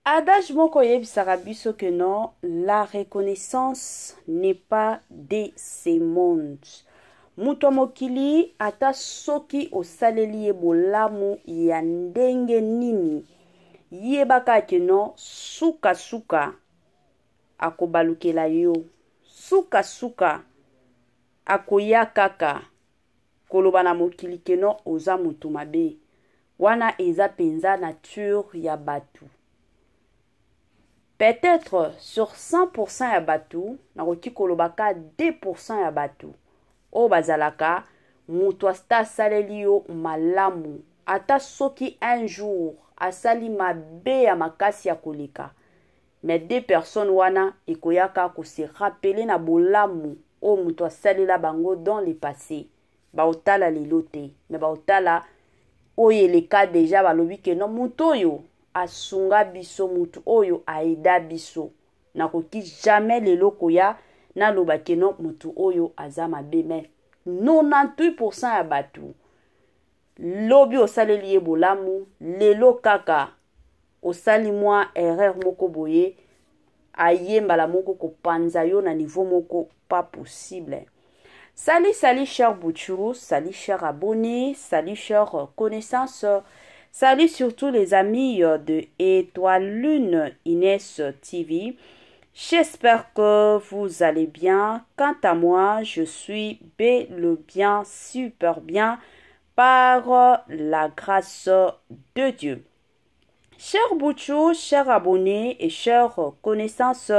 Adage moko eyebisaka biso que non, la reconnaissance n'est pas de ce monde. Moto ya mokili ata soki osaleli ye bolamu ya ndenge nini, yeba kaka que non, suka suka akobalukela yo, suka suka akoya kaka koloba na mokili que non oza moto mabe. Wana eza penza nature ya batu. Peut-etre sur 100% ya batu, nakoki koloba ka 2% ya batu oyo bazalaka mutu ata asaleli yo malamu, ata soki un jour asali mabe ya makasi ya koleka, mais deux personnes wana ekoyaka ko se rappeler na bolamu oyo mutu asalela bango dans le passe. Baotala lelo te, mais baotala oyo eleka deja. Balobi ke non, moto oyo asunga biso, moto oyo aida biso, nakoki jamais lelo koya naloba ke non, moto oyo aza mabe. Mais 98% ya bato, lobi osaleli ye bolamu, lelo kaka osali mwa erreur moko boye, aye mbala moko kopanza yo na niveau moko pas possible. Salut, salut cher Bouchou, salut cher abonné, salut cher connaissance, salut surtout les amis de Étoile Lune Inès TV. J'espère que vous allez bien. Quant à moi, je suis bel et bien, super bien, par la grâce de Dieu. Cher Bouchou, cher abonné et cher connaissance,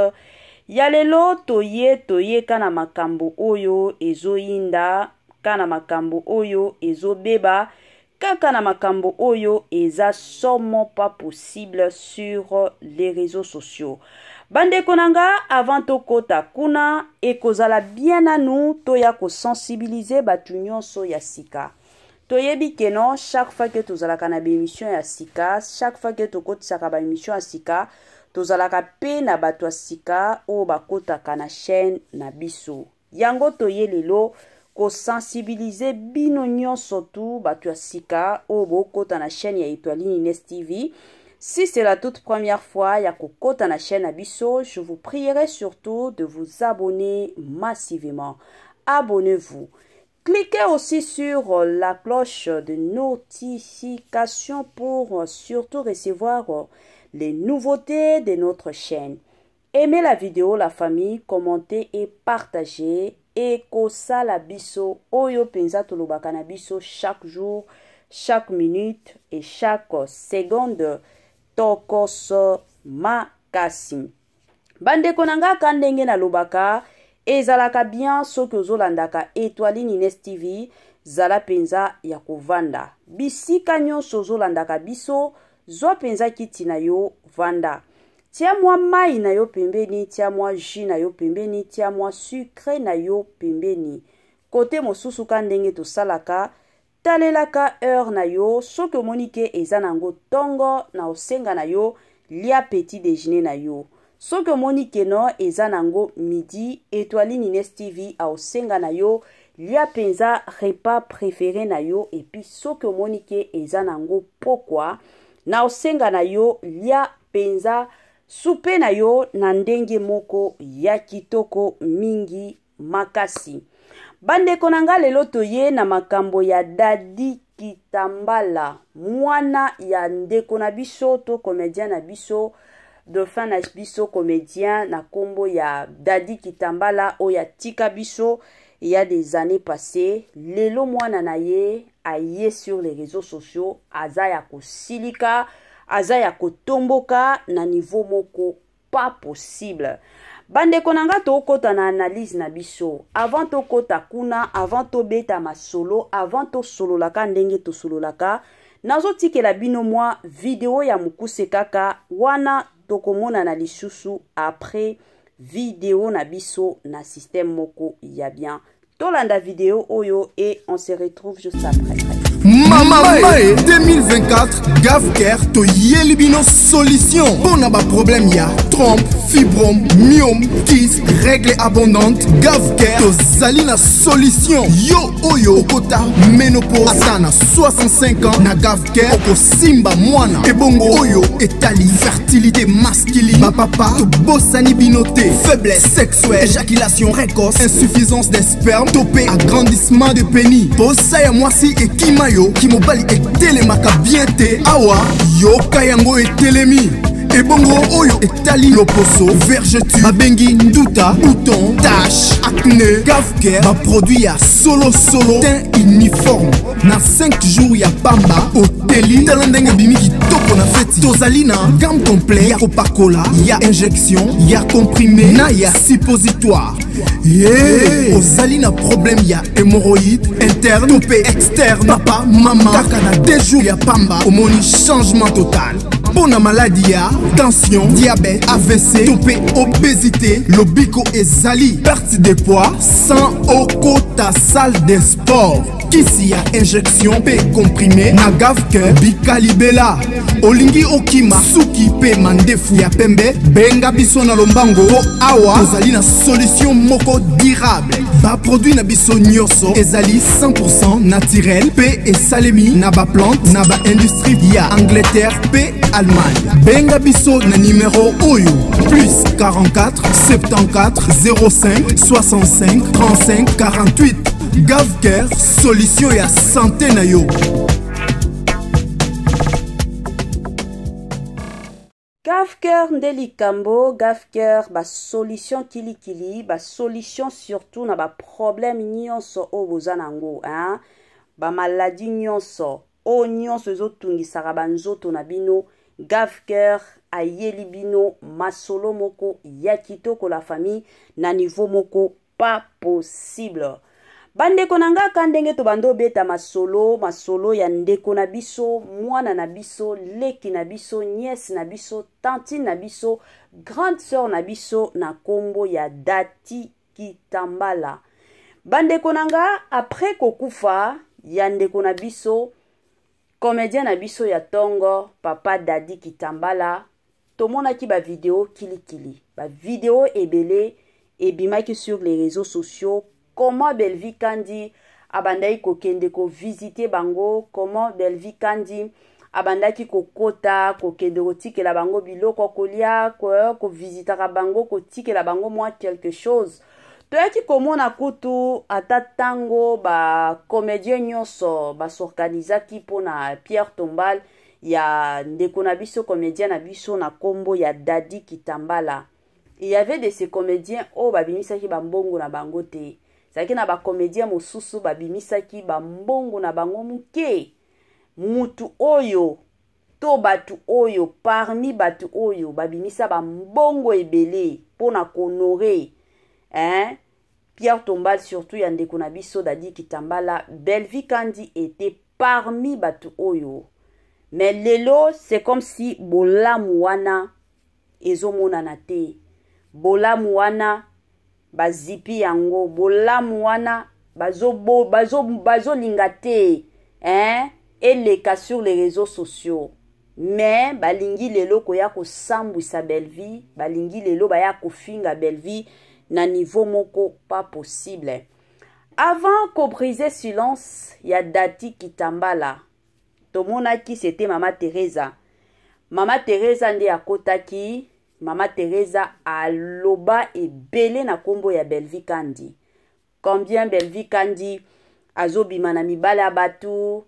ya lelo toye toye kana makambo oyo ezoyinda, kana makambo oyo ezobeba, kaka na makambo oyo eza somo pas possible sur les réseaux sociaux. Bandeko na nga, avant tokota kuna, ekozala bien nanu toya kosensibiliser bato nyonso ya sika. Toyebi ke non, chaque fois que tozalaka na baémission ya sika, chaque fois que tokotisaka baémission ya sika, tozalaka pe na bato ya sika oyo bakotaka na chaîne na biso. Yango toye lelo kosensibiliser bino nyonso tu bato ya sika oyo bokota na chaîne ya Étoiline Inès TV. Si c'est la toute première fois ya kokota na chaîne na biso, je vous prierai surtout de vous abonner massivement. Abonnez-vous. Cliquez aussi sur la cloche de notification pour surtout recevoir les nouveautés de notre chaîne. Aimez la vidéo, la famille, commentez et partagez. Ekosala biso oyo penza tolobaka na biso chaque jour, chaque minute et chaque seconde. Tokoso makasi. Bandeko na nga, ka ndenge nalobaka, ezalaka bien soki ozolandaka Étoiline Inès TV, zala penza ya kovanda. Bisika nyonso ozolandaka biso, zwa penza kiti na yo, vanda. Tia mwa mai na yo pembeni, tia mwa jus na yo pembeni, tia mwa sucre na yo pembeni. Kote mosusu ka ndenge tosalaka, talelaka heure na yo, soki omoni ke eza nango tongo na osenga na yo, lia petit déjeuner na yo. Soki omoni ke no eza nango midi, Étoiline Inès TV aosenga na yo, lia penza repas préféré na yo. Et puis soki omoni ke eza nango pokwa, na osenga na yo, lia penza soupe na yo na ndenge moko ya kitoko mingi makasi. Bandeko na nga, lelo toye na makambo ya Dadi Kitambala, mwana ya ndeko na biso to comédien na biso, dauphin na biso comédien na kombo ya Dadi Kitambala oyo atika biso il y a des années passées. Lelo mwana na ye aye sur les réseaux sociaux, aza ya kosilika, aza ya kotomboka na niveau moko pas possible. Bandeko na nga, tokota na analyse na biso. Avant tokota kuna, avant tobeta masolo, avant tosololaka ndenge tosololaka, nazotikela bino mwa video ya mokuse kaka wana, tokomonana lisusu après video na biso na système moko ya bien. Tolanda video oyo et on se retrouve juste après. Mama Mae 2024, Gavker toyeli bino solution mpona baproblème ya trompe. Fibrome, myome, kyste, règle abondante, Gavcare tozali na solution. Yo oyo okota ménopause ata na 65 ans, na Gavcare okosimba mwana. Ebongo oyo etali fertilité masculine, bapapa tobosani bino te. Faiblesse sexuelle, éjaculation précoce, insuffisance des spermes to mpe agrandissement de pénis, posa ya mwasi ekima yo, kimobali etelemaka bien te, awa yoka yango etelemi. Ebongo oyo etali loposo, vergeture babengi nduta, bouton, tache, acné, Gavcare baproduit ya solosolo, teint uniforme na 5 jours ya pamba oteli. Tala ndenge ebimi kitoko na feti. Tozali na gamme complet ya kopakola, ya injection, ya comprimé na ya suppositoire. Ye ozali na problème ya hémorroïde interne to mpe externe, papa, mama, kaka na 2 jours ya pamba omoni changement total. Mpo na maladi ya tension, diabète, AVC to mpe obésité, lobiko ezali. Perte de poids sans okota salle de sport, kisi ya injection mpe comprimé na Gavcare bikalibela. Olingi okima suki mpe mandefu ya pembe, benga biso na lombango mpo awa tozali na solution moko durable. Baproduit na biso nyonso ezali 100% naturel mpe esalemi na baplante na baindustrie ya Angleterre mpe Allemagne. Benga biso na nimero oyo: plus 44 74 05 65 35 48. Gavcare, solution ya santé na yo. Gavcare nde likambo. Gavcare basolution kilikili, basolution surtout na baproblème nyonso oyo boza nango, hein? Bamaladi nyonso oyo nyonso ezotungisaka banzoto na bino, Gavcare ayeli bino masolo moko ya kitoko, la famille, na niveau moko pas possible. Bandeko na nga, ka ndenge tobanda obeta masolo, masolo ya ndeko na biso, mwana na biso, leki na biso, nièce na biso, tantine na biso, grande sœur na biso na nkombo ya Dati Kitambala. Bandeko na nga, après kokufa ya ndeko na biso, comédien na biso ya ntongo, papa Dadi Kitambala, tomonaki bavideo kilikili, bavideo ebele ebimaki sur les réseaux sociaux, comment Belvi Kandi abandaki kokende kovisite bango, comment Belvi Kandi abandaki kokota, kokende kotikela bango biloko kolia, kovisitaka bango, kotikela bango mwa quelque chose. Toyaki komona kutu ata ntango bacomédien nyonso basorganizaki mpona pierre tombale ya ndeko na biso, comédien na biso na nkombo ya Dadi Kitambala. Il y avait de ces comédiens oyo babimisaki bambongo na bango te. Ezalaki na bacomédien mosusu babimisaki bambongo na bango moke. Mutu oyo to bato oyo, parmi bato oyo babimisa bambongo ebele mpona kohonorer, hein, pierre tombale surtout ya ndeko na biso Dadi Kitambala, Belvi Kandi était parmi bato oyo. Mais lelo, c'est comme si bolamu wana ezomonana te, bolamu wana bazipi yango, bolamu wana bazolinga bazo, bazo te, hein, eleka sur les réseaux sociaux. Mais balingi lelo koya kosambwisa Bellevie, balingi lelo baya kofinga Bellevie na niveau moko pas possible. Avant kobrise silence ya Dati Kitambala, tomonaki c'était Mama Teresa. Mama Teresa nde akotaki. Mama Teresa aloba ebele na nkombo ya Bellevie Kandi, combien Bellevie Kandi azobima na mibale ya bato,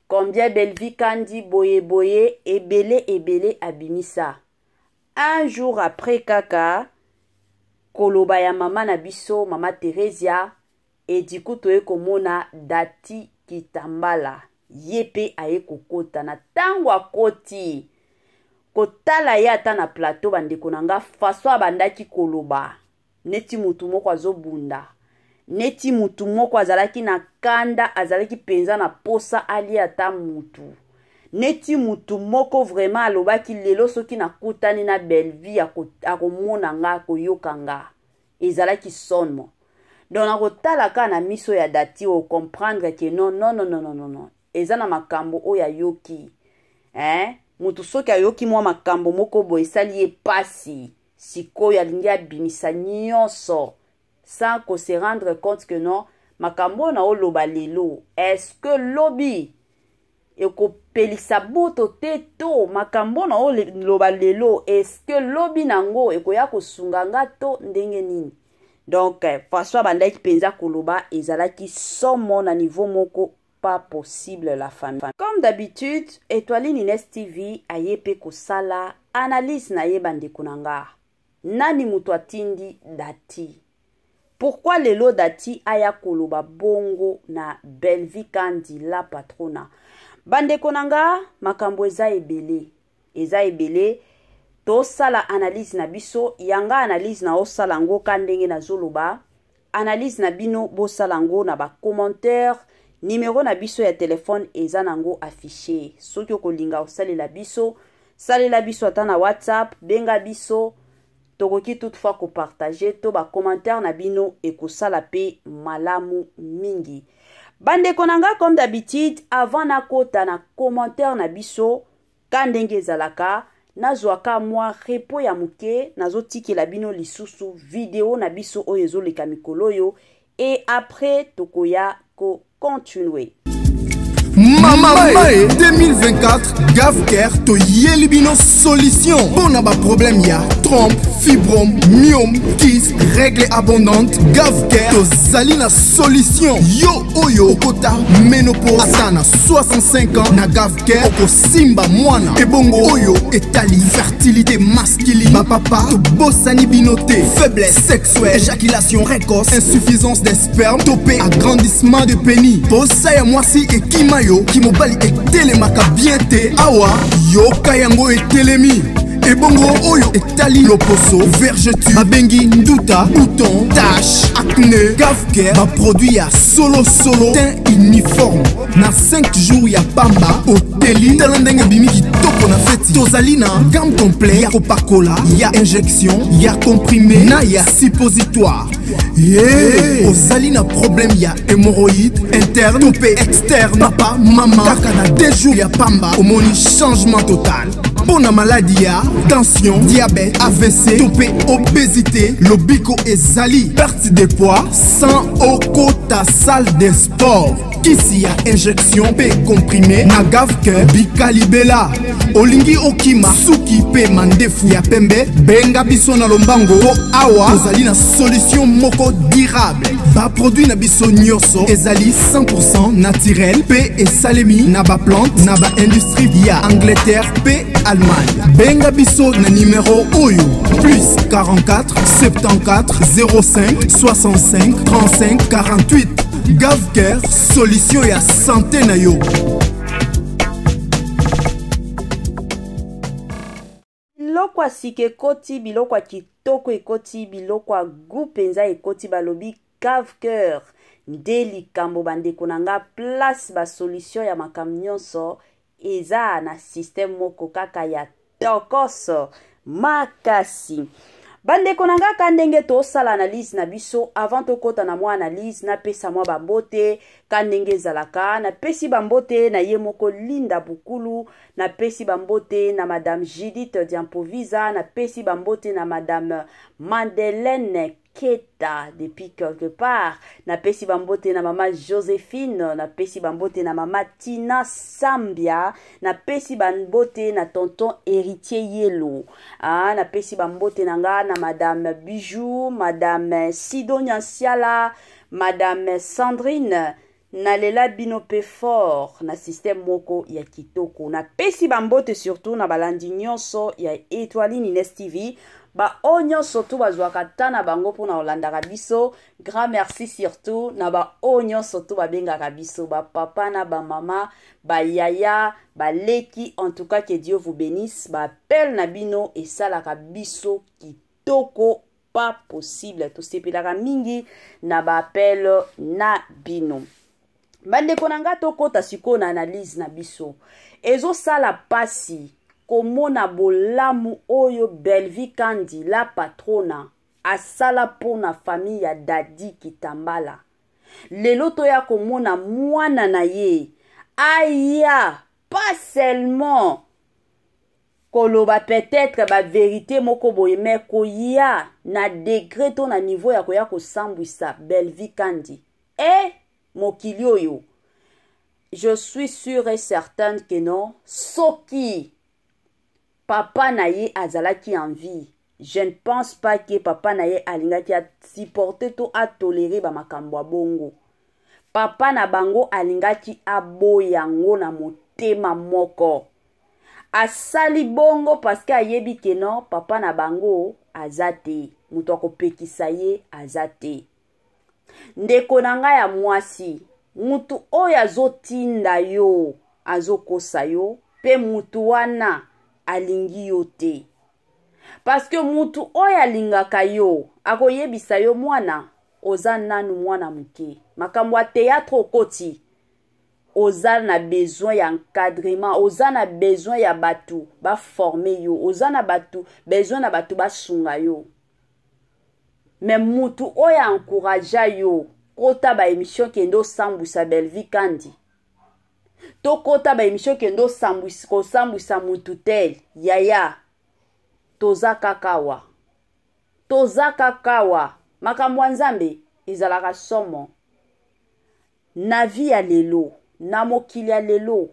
combien Bellevie Kandi boye boye, ebele ebele abimisa. Un jour après kaka koloba ya mama na biso Mama Theresia, ediku toye komona Dati Kitambala ye mpe aye kokota. Na ntango akoti, kotala ye ata na plateau, bandeko na nga, façon abandaki koloba neti mutu moko azobunda, neti mutu moko azalaki na kanda, azalaki mpenza na posa alia ata mutu, neti mutu moko vraiment alobaki: "Lelo soki nakutani na Bellevie, akomona nga, akoyoka nga." Ezalaki sonmo. Donc nakotala kaka na miso ya Dati, ocomprendre que non, non, non, non, non, non, eza na makambo oyo ayoki, eh? Motu soki ayoki mwa makambo moko boye esali ye pasi. Sikoyo alingi abimisa nyonso sans ko se rendre compte que non, makambo oyo naoloba lelo, est-ce que lobi ekopelisa boto te to makambo na oloba lelo est-ce que lobi nango ekoya kosunga nga to ndenge nini? Donc façon abandaki mpenza koloba ezalaki somo na niveau moko pas possible la famille. Comme d'habitude, Etoiline Ines TV aye pe kosala analyse na ye bandeko na nga. Nani moto atindi Dati? Pourquoi lelo Dati aya koloba bongo na Bellevue Kandi la patrona? Bandeko na nga, makambo eza ebele. Eza ebele. Tosala analyse na biso, yanga analyse na osala ngo ka ndenge nazoloba. Analyse na bino bosala ngo na ba commentaire. Numero na biso ya telefone eza nango affiché. Soki okolinga osalela biso, salela biso ata na WhatsApp, benga biso. Tokoki toutefois ko partager to ba commentaire na bino ekosala pe malamu mingi. Bandeko na nga, comme d'habitude, avant nakota na commentaire na biso, ka ndenge ezalaka, nazwaka mwa repos ya moke, nazotikela bino lisusu video na biso oyo ezoleka mikolo oyo, et après tokoya ko continuer. Mama Mae 2024, Gavcare toyeli bino solution mpona ba problème ya trompe, fibrome, myome, kyste, règle abondante. Gavcare tozali na solution. Yo oyo okota ménopause ata na 65 ans, na Gavcare okosimba mwana. Ebongo oyo etali fertilité masculine, bapapa tobosani bino te. Faiblesse sexuelle, éjaculation précoce, insuffisance des spermes to pe agrandissement de pénis, posa ya mwasi ekima yo, kimobali etelemaka bien te, awa yoka yango etelemi. Ebongo oyo etali loposo, vergeture, babengi nduta, bouton, tache, acné, Gavcare ba produit ya solo solo, teint uniforme na 5 jours ya pamba oteli. Tala ndenge ebimi kitoko na feti. Tozali na gamme complet ya kopakola, ya injection, ya comprimé na ya suppositoire. Hey, ozali na problème ya hémorroïde interne to pe externe, papa mama, kaka na 2 jours ya pamba omoni changement total. Mpo na maladi ya tension, diabète, AVC to pe obésité, lobiko ezali perte de poids sans okota salle de sport. Kisi ya injection pe comprimé na Gavcare bikalibela. Olingi okima suki pe mandefu ya pembe, benga biso na lombango po awa tozali na solution moko durable. Ba produit na biso nyonso ezali 100% naturel pe esalemi na ba plante na ba industrie ya Angleterre pe Allemagne. Benga biso na numero oyo plus 44 74 05 65 35 48. Gavcare, solution ya santé na yo. Biloko ya sika ekoti, biloko ya kitoko ekoti, biloko ya goût mpenza ekoti, balobi Gavcare nde likambo bandeko na nga, place ba solution ya makambo nyonso eza na système moko kaka ya tokos makasi. Bandeko na nga, ka ndenge tosala analyse na biso, avant tokota na mwa analyse, napesa mwa bambote ka ndenge ezalaka. Napesi bambote na ye moko Linda Bukulu, napesi bambote na Madame Judith Diampovisa, napesi bambote na Madame Madeleine Keta depuis quelque part, napesi bambote na Mama Joséphine, napesi bambote na Mama Tina Sambia, napesi bambote na Tonton Héritier Yelo, napesi bambote na nga na Madame Bijou, Madame Sidonia Nsiala, Madame Sandrine. Nalela bino pe fort na système moko ya kitoko. Napesi bambote surtout na balandi nyonso ya Etoiline Ines TV, ba oyo nyonso tu bazwaka ta na bango mpona kolandaka biso. Grand merci surtout na ba oyo nyonso tu babengaka biso, ba papa na ba mama, ba yaya, ba leki. En tout cas que Dieu vous bénisse. Ba appel na bino esalaka biso kitoko pas possible. Tosepelaka mingi na ba appel na bino. Bandeko na nga, tokota sikoyo na analyse na biso. Ezosala pasi komona bolamu oyo Bellevue Kandi la patrona asala mpona famille ya Dadi Kitambala. Lelo toya komona mwana na ye aya pas seulement koloba peut-être ba verite moko boye mais koya na degre to na niveau ya koya kosambwisa Bellevue Kandi eh mokili oyo je suis sûre et certaine que non soki papa na ye azalaki en vie je ne pense pas que papa na ye alingaki asupporte to atolere bamakambo ya bongo papa na bango alingaki aboya yango na motema moko asali bongo parceke ayebi ke non papa na bango aza te moto akopekisa ye aza te ndeko na ngai ya mwasi mutu oyo azotinda yo azokosa yo mpe mutu wana alingi yo te parceke mutu oyo alingaka yo akoyebisa yo mwana oza nanu mwana moke makambo ya théâtre okoti oza na besoin ya encadrement oza na besoin ya bato baforme yo oza na bato besoin na bato basunga yo me mutu oyo encouragea yo kota ba émission kende osambwisa Bellevue Kandi to kota ba émission kende kosambwisa mutu tel yaya toza kaka awa toza kaka awa makambo ya nzambe ezalaka somo na vie ya lelo na mokili ya lelo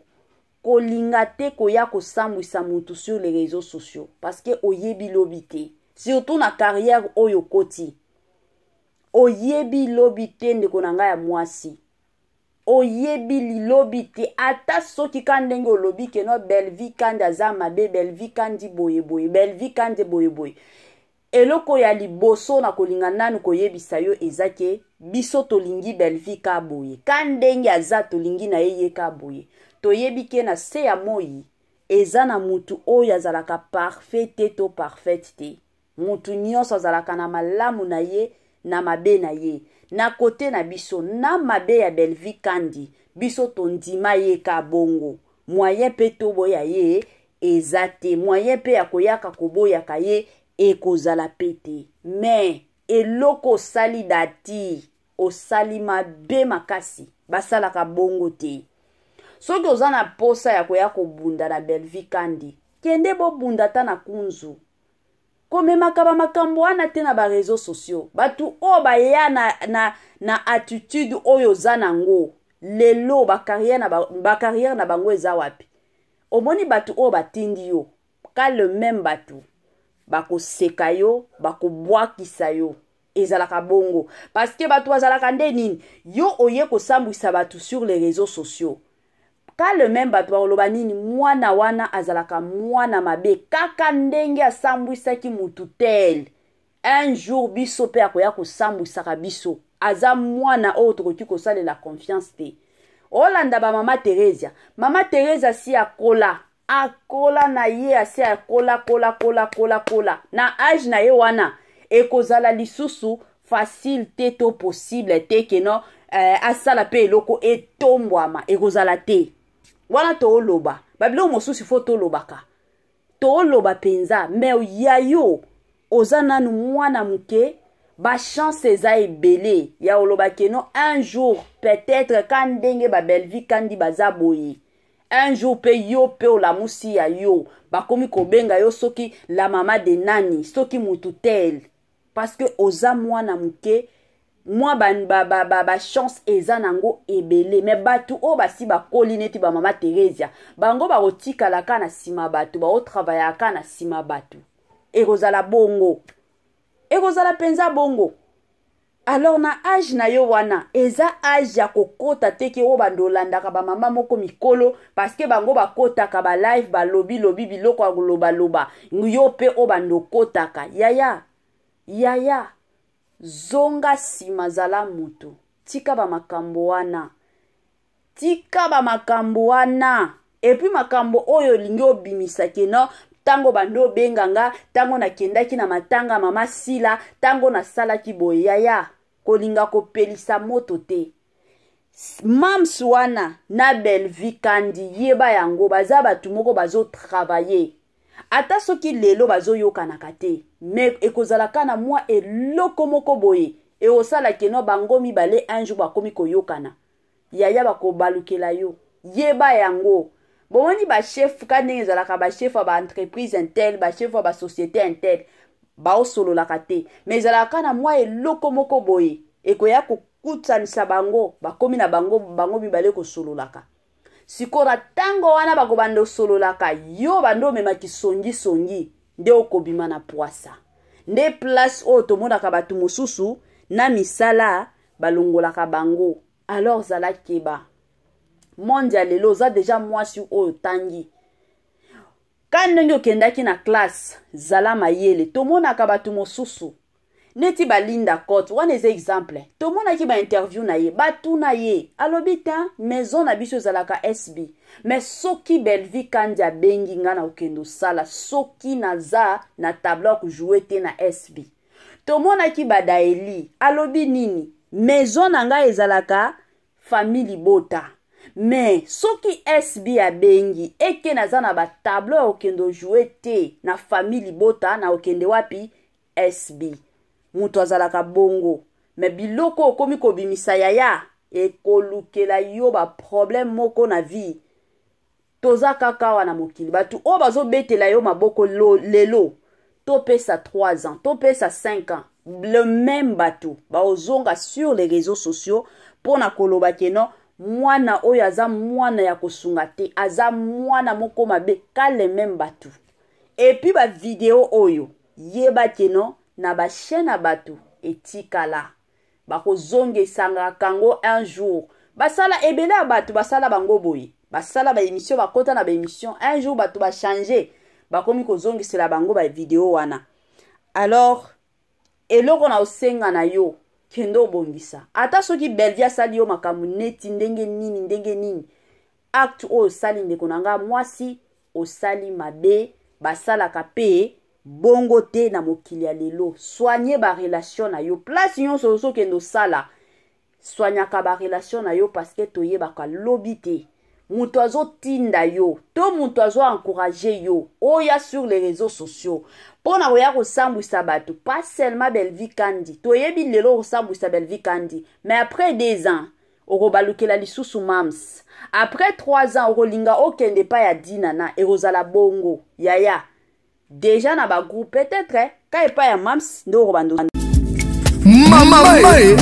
kolinga te koya kosambwisa mutu sur les réseaux sociaux parce que oyebi lobi te surtout na carrière oyo okoti oyebi lobi te ndeko na ngai ya mwasi oyebi lilobi te ata soki ka ndenge olobi ke no Bellevue Kandi aza mabe Bellevue Kandi boye boye Bellevue Kandi boye boye eloko ya liboso na kolinga nanu koyebisa yo eza ke biso tolingi Bellevue ka boye ka ndenge aza tolingi na ye ye ka boye toyebi ke na se ya moi eza na mutu oyo azalaka parfait te to parfaite te mutu nyonso azalaka na malamu na ye na mabe na ye na kote na biso na mabe ya Bellevue Kandi biso tondima ye ka bongo moyen mpe toboya ye eza te moyen mpe ya koyaka koboyaka ye ekozala mpe te me eloko osali dati osali mabe makasi basalaka bongo te soki oza na posa ya koya kobunda na Bellevue Kandi kende bobunda ata na kunzu komemaka bamakambo wana te na bareseau sociaux bato oyo baya na, na, na attitude oyo oza nango lelo bacarrière na, ba na bango eza wapi omoni bato oyo batindi yo ka le meme bato bakoseka yo bakobwakisa yo ezalaka bongo parce que bato bazalaka nde nini yo oye kosambwisa bato sur les réseaux sociaux ka le meme bato bakoloba nini mwana wana azalaka mwana mabe kaka ndenge asambwisaki mutu tel un jour biso mpe akoya kosambwisaka biso aza mwana oyo tokoki kosalela confiance te olanda bamama Theresia mama Theresia si akola akola na ye asi akola kola kola kola kola na age na ye wana ekozala lisusu facile te to possible te keno eh, asala mpe eloko etombwama ekozala te wana tooloba babiloko mosusu fo tolobaka tooloba mpenza me ya yo oza nanu mwana moke bachance eza ebele ya oloba keno un jour peut-être ka ndenge babellevue kandi baza boye un jour mpe yo mpe olamusi ya yo bakomi kobenga yo soki la mama de nani soki mutu tel parce que oza mwana moke mwa bachance ba, ba, ba, ba eza nango ebele me bato oyo basi bakoli neti bamama Theresia bango bakotikala kaka na nsima bato baotravayaka kaka na nsima bato ekozala bongo ekozala mpenza bongo alors na age na yo wana eza age ya kokota te ke oyo bando olandaka bamama moko mikolo parceke bango bakotaka balive balobilobi biloko ya kolobaloba yo mpe oyo bando okotaka yaya yaya zonga nsima zala moto tika bamakambo wana tika bamakambo wana epuis makambo oyo olingi obimisa keno ntango bando obenga nga ntango nakendaki na matanga mama sila ntango nasalaki boye yaya kolinga kopelisa moto te mams wana na Bellevue Kandi yeba yango baza bato moko bazotravaille ata soki lelo bazoyokanaka te me ekozala kaka na mwa eloko moko boye ekosala keno bango mibale un jour bakomi koyokana yaya bakobalukela yo yeba yango Bomoni bachef ka ndenge ezalaka, bachef ya baentreprise intel, bachef ya basociété intel baosololaka te, mais ezalaka na mwa eloko moko boye ekoya kokutanisa bango, bakomi na bango bango mibale kosololaka. Sikoyo na ntango wana bakobanda osololaka, yo banda omema kisongisongi nde okobima na pwasa. Nde place oyo tomonaka bato mosusu na misala balongolaka bango. Alors zala keba, monde ya lelo oza deja mwasi oyo otangi ka ndenge okendaki na classe, zala mayele. Tomonaka bato mosusu neti balinda cote wana, eza exemple. Tomonaki bainterview na ye, batuna ye, alobi te maison na biso ezalaka SB, mais soki Belvi Kandi abengi nga na kokende osala, soki naza na tableau ya kojouer te na SB. Tomonaki badaeli, alobi nini? Maison na ngai ezalaka famille libota, mais soki SB abengi eke naza na batableau ya kokende ojouer te na famille libota, na kokende wapi? SB. Moto azalaka bongo, mais biloko okomi kobimisa, yaya, ekolukela yo baproblème moko na vie. Toza kaka awa na mokili, bato oyo bazobetela yo maboko lelo, topesa 3 ans, topesa 5 ans, le même bato baozonga sur les réseaux sociaux mpo na koloba que non, mwana oyo aza mwana ya kosunga te, aza mwana moko mabe. Ka le même bato. Et puis bavideo oyo, yeba que non, na bachaîne ya bato etikala, bakozongesangaka yango un jour. Basala ebele ya bato basala bango boye, basala baémission, bakota na baémission, un jour bato bachange, bakomi kozongisela bango bavideo wana. Alors eloko na osenga na yo, kende obongisa. Ata soki Belvi asali yo makambo neti ndenge nini, ndenge nini, acte oyo osali, ndeko na nga mwasi, osali mabe. Basalaka mpe bongo te na mokili ya lelo. Soigne barelation na yo. Place nyonso ozokende osala, soignaka barelation na yo, parce que toyebaka lobi te. Moto azotinda yo to moto azoencourager yo oya sur les réseaux sociaux mpo na koya kosambwisa bato, pas seulement Belvi Kandi. Toyebi lelo kosambwisa Belvi Kandi, mais après 2 ans okobalukela lisusu mams, après 3 ans okolinga okende epai ya Dinana. Ekozala bongo, yaya. Déjà na bagroupe, peut-être ka epai ya mams nde okobanda. Mama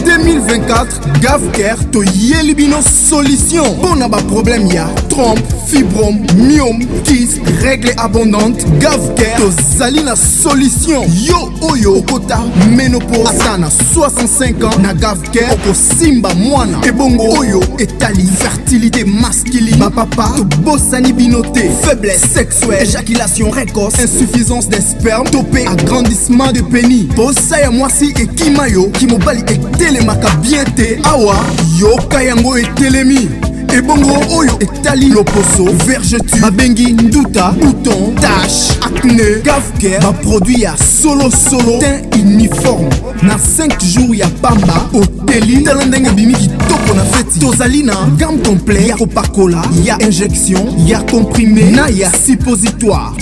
2024, Gavker toyeli bino solution mpo na baproblème ya trompe, fibrome, myome, kyste, règle abondante. Gavker tozali na solution. Yo oyo okota ménopause ata na 65 ans, na Gavker okosimba mwana. Ebongo oyo etali fertilité masculine, bapapa tobosani bino te. Faiblesse sexuelle, éjaculation précoce, insuffisance des sperme to mpe agrandissement de pénis, posa ya mwasi ekima yo, kimobali etelemaka bien te, awa yoka yango etelemi. Ebongo oyo etali loposo, vergeture, babengi nduta, bouton, tache, acné, Gavker baproduit ya solosolo, teint uniforme na 5 jours ya pamba oteli. Tala ndenge ebimi kitoko na feti. Tozali na gamme complet ya kopakola, ya injection, ya comprimé na ya suppositoire.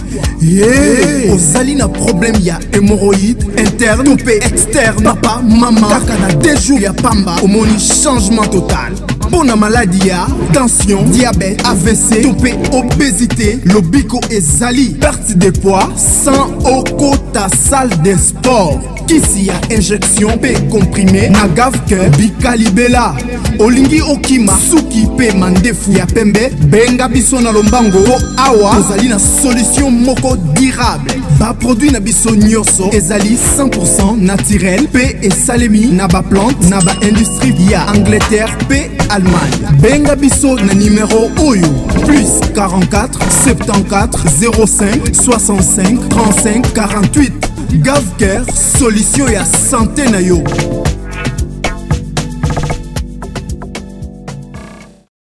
Ye ozali na problème ya hémorroïde interne to mpe externe, papa, mama, kaka na 2 jours ya pamba omoni changement total. Mpo na maladi ya tension, diabète, AVC to mpe obésité, lobiko ezali, perte de poids sans okota salle de sport. Kisi ya injection mpe comprimé na Gavker, bikalibela. Olingi okima suki mpe mandefu ya pembe, benga biso na lombango, mpo awa tozali na solution moko durable. Baproduit na biso nyonso ezali 100 naturel mpe esalemi na baplante na baindustrie ya Angleterre mpe Allemagne. Benga biso na nimero oyo: plus 44 74 05 65 35 48. Gavker, solution ya santé na yo.